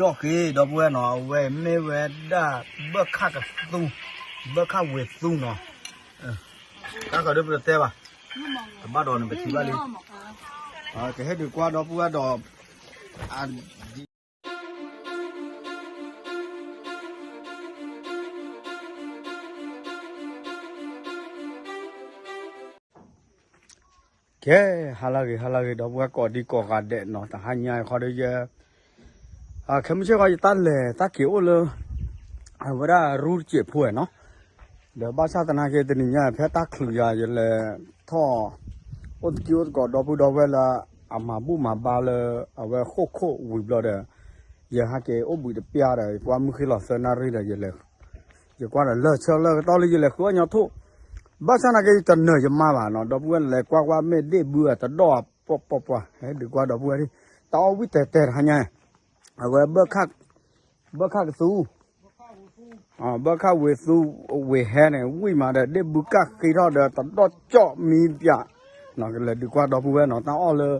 ကၠီၣ်ဃ့ ဒီပုၢ်ဝဲၢ်နီၤ, အဝဲမ့ၢ်ဝဲဒၣ် ဘၢၣ်ခၣ်ကသူ, ဘၢၣ်ခၣ်ဝ့ၤသူနီၤ, တၢ်ဃးဒ်ပတဲဘၣ်, တဘၣ်ဒီးန့ၣ်ပထံၣ်ဘၣ်လံ, ကဟဲဒုးကွၢ်ဒီပုၢ်ဝဲၢ်ဒီး ကဲ, ဟါလၢဂ့ၤ ဟါလၢဂ့ၤ ဒီပုၢ်ဝဲၢ်ကိးဒံကိးဂၤဒဲးနီၤ, တဟါညါခီဒီးယဲ ခဲမုၢ်ဆ့ၣ်ဃီ ယတၢ်လဲၤတၢ်က့ၤအိၣ်လၢ အဝဲဒၣ်ရူတစဲးဖိနီၤ, ဒီးဘၣ်ဆၣ်သနာ်က့ တနံၤညါဖဲတၢ်ချုးယၤ ယလဲၤထီၣ် အိၣ်သကံၢ်အိၣ်သကိးဒီပုၢ်ဒီဝဲၢ်လၢ အမၤဘူၣ်မၤဘါလၢ အဝဲဃိၣ်ခိၣ်ဝံၤဘျီဒီး ယဟဲက့ၤအိၣ်ဘှံးတပျၢ်ဒီး ယကွၢ်မုၢ်ဃ့လီၤသၢနၣ်ရံၣ်ဒီး ယလဲၤ ယကွၢ်ဒီးလၢဆၢလၢကတီၢ်လၢယလဲၤဃုအီၣ်ညီထိၣ်, ဘၣ်ဆၣ်သနာ်က့ ယတနၢၤယမါဘၣ်နီၤ, ဒီပုၢ်ဝဲၢ်လဲၤကွၢ်ကွၢ်မ့ၢ်ဒ့ၣ်ဘုအတဒီၣ်ပှီၢ်ပှီၢ်ပှီၢ်, ဟဲဒုးကွၢ်ဒီပုၢ်ဝဲၢ်ဒံး, တၢ်အီၣ်ဝံၣ်တဲာ်တဲာ်တဟါညါ, အဝဲ ဘၢၣ်ခၣ်ကသူ, ဘၢၣ်ခၣ်ဝ့ၤသူ ဝ့ၤဟဲန့ၣ် ဝံၣ်မးဒီး ဒ့ၣ်ဘုကၣ်ဃ့ထီၣ်ဒီး တဒီၣ်ကၠီၣ်မံပၠး, ကလဲၤဒုးကွၢ်ဒီပုၢ်ဝဲၢ်နီၤ, တၢ်အီၣ်လၢ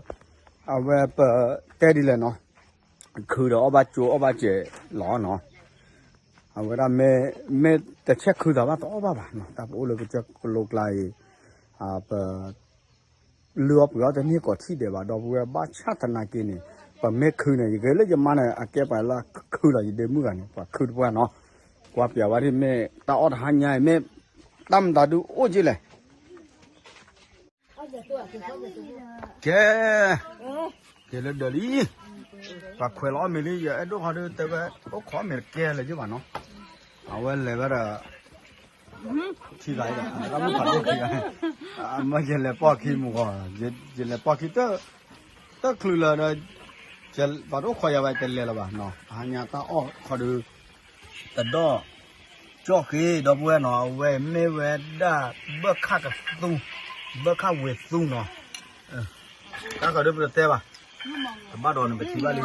အဝဲပတဲဒ်လဲၣ်နီၤ, ခုဒီးအီၣ်ဘၣ်ကၠိအီၣ်ဘၣ်စဲးလီၤနီၤ, အဝဲဒၣ်မ့ၢ် မ့ၢ်တဆဲးခုသးဘၣ်တအီၣ်ဘၣ်ဘၣ်နီၤ, တၢ်ပအိၣ်လၢကစၢၢ်ကလိကျါအံၤ, ပ လုၢ်အီၣ်ပှ့ၤအီၣ်တန့ၢ်ကိးထံၣ်ဒဲးဘၣ် ဒီပုၢ်ဝဲၢ်, ဘၣ်ဆၣ်သနာ်က့န့ၣ် ပမ့ၢ်ခုန့ၣ် ယဂ့ၤလၢယမါန့ၣ် အကဲပှၤလၢခုလီၤ ယဒ့မုၣ်ဂၤန့ၣ် ပှၤခုတပှၢ်နီၤ, ကွၢ်ပျးဝဲဒၣ်မ့ၢ်တၢ်အီၣ်တဟါညါအံၤ မ့ၢ်တၢ်မတၤဒုအိၣ်က့လဲၣ် ကဲ, ကဲလၢဒၢးလံ, ပှၤခွဲးလီၤအီၣ်မ့ၤလံ ယအဲၣ်ဒိၣ်ခီဒုတဲဝဲ အိၣ်ခိးအီၣ်မ့ၤတကဲလၢၤယဘၣ်နီၤ, အဝဲလဲၤဝဲဒီး ထံဂၤအံၤဒီး တၢ်မုၣ်ဖးဒိၣ်ခံဂၤ, အမၢယလဲၤပီၢ်ခံမုၢ်ဂီၤ, ယလဲၤပီၢ်ခံ တချုးလၢၤဒီး ပှၤတအိၣ်ခိးယၤဘၣ်တလဲၤလၢၤဘၣ်နီၤ, တဟါညါတၢ်အီၣ်ခီဒု တဒီၣ်ကၠီၣ်ဃ့ ဒီပုၢ်ဝဲၢ်နီၤ, အဝဲမ့ၢ်ဝဲဒၣ် ဘၢၣ်ခၣ်ကသူ, ဘၢၣ်ခၣ်ဝ့ၤသူနီၤ, တၢ်ဃးဒ်ပတဲဘၣ်, တဘၣ်ဒီးန့ၣ်ပထံၣ်ဘၣ်လံ,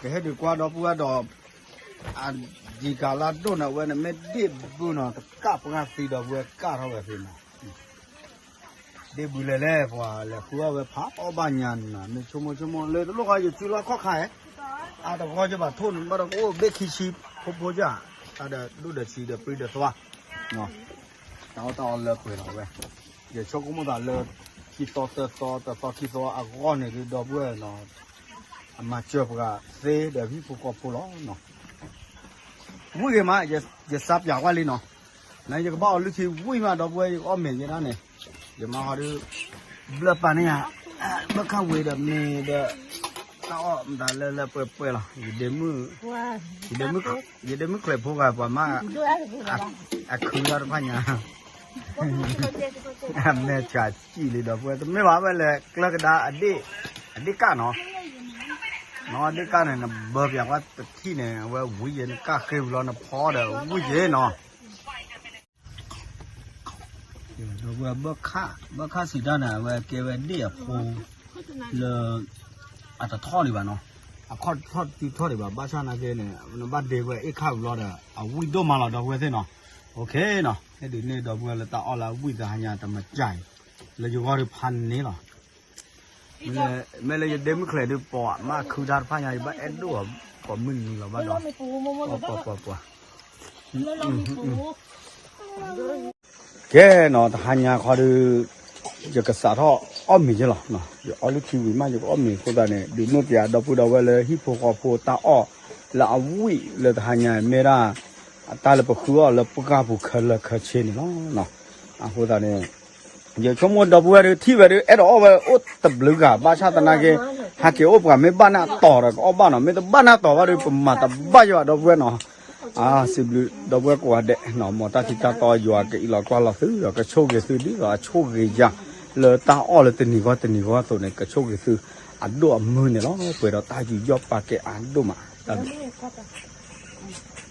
ကဟဲဒုးကွၢ်ဒီပုၢ်ဝဲၢ်ဒီး အဒံးကးလၢအဒိၣ်န့ၣ် အဝဲန့ၣ်မ့ၢ်ဒ့ၣ်ဘုနီၤ, တကၣ်ပှၢ်သံဒီပုၢ်ဝဲၢ် ကၣ်ထီၣ်ဝဲသ့နီၤ, ဒ့ၣ်ဘုလဲၤလဲၣ် ပှၤလဲၤဃုအီၣ်ဝဲဖးအီၣ်ဘၣ်ညါနၤ, မ့ၢ်ဆိကမိၣ်ဆိကမိၣ်လၢတလိၣ်ဃီ ယစုလီၢ်ခီၣ်ခါဧါ, အတဂီၢ်ယဘၣ်ထိၣ်န့ၣ် ဘၣ်ဒီးကအိၣ်ဘ့ၣ်ခံဆံဖိဖိယါ, တၢ်ဒီးဒိၣ်ဒီးဆံးဒီးပြံဒီးသွါ တၢ်အီၣ်တၢ်အီလၢပှဲၤလီၤဝဲ, ယဆိကမိၣ်သးလၢ ခံသီသၢသီ တသီခံသီအဂီၢ်န့ၣ်ဒုး ဒီပုၢ်ဝဲၢ်နီၤ, အမၤစၢၤပှၤသ့ဒီးဟံၣ်ဖိဃီဖိလီၤနီၤ, ဝံၣ်ဂ့ၤမး, ယစါပၠးကွၢ်လံနီၤ, နယကဘၣ်အီၣ်လုၢ်ခံဝံၣ်မး ဒီပုၢ်ဝဲၢ် ယကအီၣ်မ့ၤယဲဒၣ်န့ၣ်, ယမါဟီဒုး ဘျၢပာ်န့ၢ်ယၤ, ဘၢၣ်ခၣ်ဝ့ၤဒီးမ့ၤဒီး တၢ်အီၣ်မတၤလၢလၢပှဲၤပှဲၤလီၤ, ယဒ့မုၣ်, ယဒ့မုၣ်ချဲးဖိဂၤ ပှၤမး အခုတၢ်တဖၣ်ညါ, အမဲာ်ဆှးစံၣ်လံဒီပုၢ်ဝဲၢ်, တမ့ၢ်ဘၣ်ဝဲလဲၤကျၢကဒါ အဒ့ၣ်ကၣ်နီၤ, နီၤဒ့ၣ်ကၣ်န့ၣ် နဘၢပၠးကွၢ်တထံၣ်န့ၣ် အဝဲဝံၤယဲနကၣ်ဃ့ဝံၤလီၤ နဖီဒီးဝံၤယဲနီၤ ဒီပုၢ်ဝဲၢ် ဘၢၣ်ခၣ်စံးတၢ်န့ၣ် အဝဲကဲဝဲဒ့ၣ်အဖိ လၢ အတထီၣ်ဒံးဘၣ်နီၤ, အခီၣ်ထီၣ်တထီၣ်ဒံးဘၣ် ဘၣ်ဆၣ်သနာ်က့န့ၣ် နဘၣ်ဒ့ဝဲအ့ၣ်ခၣ်ဝံၤလီၤဒီး အဝံၣ်ဒိၣ်မးလီၤ ဒီပုၢ်ဝဲၢ်သ့ၣ်နီၤ, ဟဲဒုးန့ၢ်ဒီပုၢ်ဝဲၢ်လၢတၢ်အီၣ်လၢအဝံၣ်တဟါညါတမၤကၠဲၣ်, လၢယဂီၢ်ဒုးဖးန့ၢ်လီၤ မ့ၢ်လၢယဒ့မုၣ်ချဲးဒုး ပှၤမၤခုတၢ်တဖၣ်ညါ ယဘၣ်အဲၣ်ဒိၣ်အီၤ ကိးမုၢ်နံၤလီၤဘၣ်ဒီး ပှၤပှၤပှၤ ကဲနီၤ တဟါညါခီဒုး ယကစးထီၣ်အီၣ်မ့ၤယဲလီၤ, ယအီၣ်လုၢ်ခံဝံၤမး ယကအီၣ်မ့ၤအဃိသတးန့ၣ် ဒုးနဲၣ်ပၠးဒီပုၢ်ဒီဝဲၢ်လၢဟံၣ်ဖိဃီဖိတၢ်အီၣ်လၢအဝံၣ်လၢတဟါညါ မ့ၢ်ဒၣ် အတၢ်လၢပဃုအီၣ်လၢပှၢ်ပူၤခဲလၢာ်ခဲဆ့န့ၣ်လီၤ. အဃိသတးန့ၣ် ယဆိကမိၣ်ဒီပုၢ်ဝဲၢ်ဒုးထံၣ်ဝဲဒုး အဲၣ်ဒိးအီၣ်ဝဲအိၣ်တဘျုးဂၤ ဘၣ်ဆၣ်သနာ်က့ ဟဲက့ၤအိၣ်ပှၤမ့ၢ်ဘၣ်နၢ်တီၤဒီး ကအီၣ်ဘၣ်နီၤ, မ့ၢ်တဘၣ်နၢ်တီၤဘၣ်ဒုး ပမၤတဘၣ်ယၤဒီပုၢ်ဝဲၢ်နီၤ. စံးဘျုးဒီပုၢ်ဝဲၢ်ကိးဂၤဒဲးနီၤ, မ်တၢ်ထံတၢ်တီယွၤကအံးလီၤကွၢ်လီၤသုဒီး ကဆိၣ်ဂ့ၤသုဒ်သိးအဆိၣ်ဂ့ၤယၤ လၢတၢ်အီၣ်လၢတနံၤဂီၢ်တနံၤဂီၢ်အသိးန့ၣ် ကဆိၣ်ဂ့ၤသုအဒိၣ်အမုၢ်န့ၣ်လီၤ. ပှဲၤဒီးတၢ်ယူးယီၣ်ပာ်ကဲအါဒိၣ်မး တၢ်ဘျုး